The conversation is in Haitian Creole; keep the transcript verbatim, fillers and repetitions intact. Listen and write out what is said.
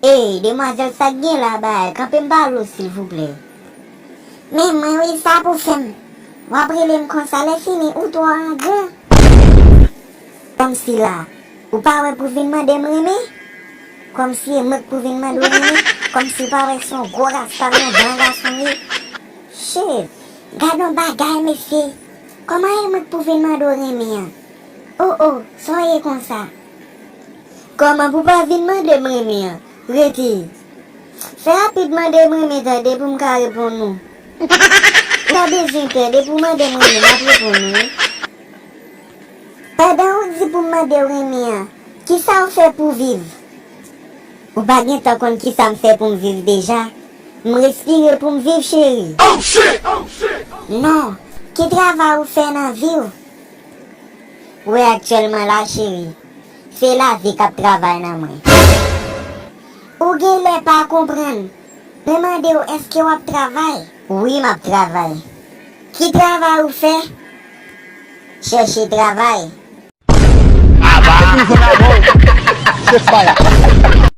Ey, demwazèl, sa k gen la, bay? Kanpe m pale w, silvouplè. Men mwen wi, sa pou fè m. W ap rele m konsa, lè fini, ou twò angren. Kòmsi la, ou pa wè pou vin mande m renmen? Kòmsi e mwen k pou vin mande w renmen? Kòmsi ou pa wè se yon gwo rasta, yon gran gason m ye? Shit, gad yon bagay, mesye. Kòman e mwen k pou vin mande w renmen an? O, o, sa w ye konsa? Kòman pou pa vin mande m renmen an? Rete. Fè rapid, mande m renmen tande pou m ka reponn ou. Ou pa bezwen pè, depi w mande m renmen, m ap reponn ou wi. Pandan ou di pou m mande w renmen an, kisa w fè pou viv? Ou pa gentan konn kisa m fè pou m viv deja? M respire pou m viv, cheri. Non, ki travay ou fè nan vi w? Ou wè aktyèlman la, cheri, se lavi k ap travay nan mwen. Ou genlè pa konprann. Mwen mande w, èske w ap travay? Wi, m ap travay. Ki travay ou fè? Chèche travay. Depi w jwenn avè w, se faya.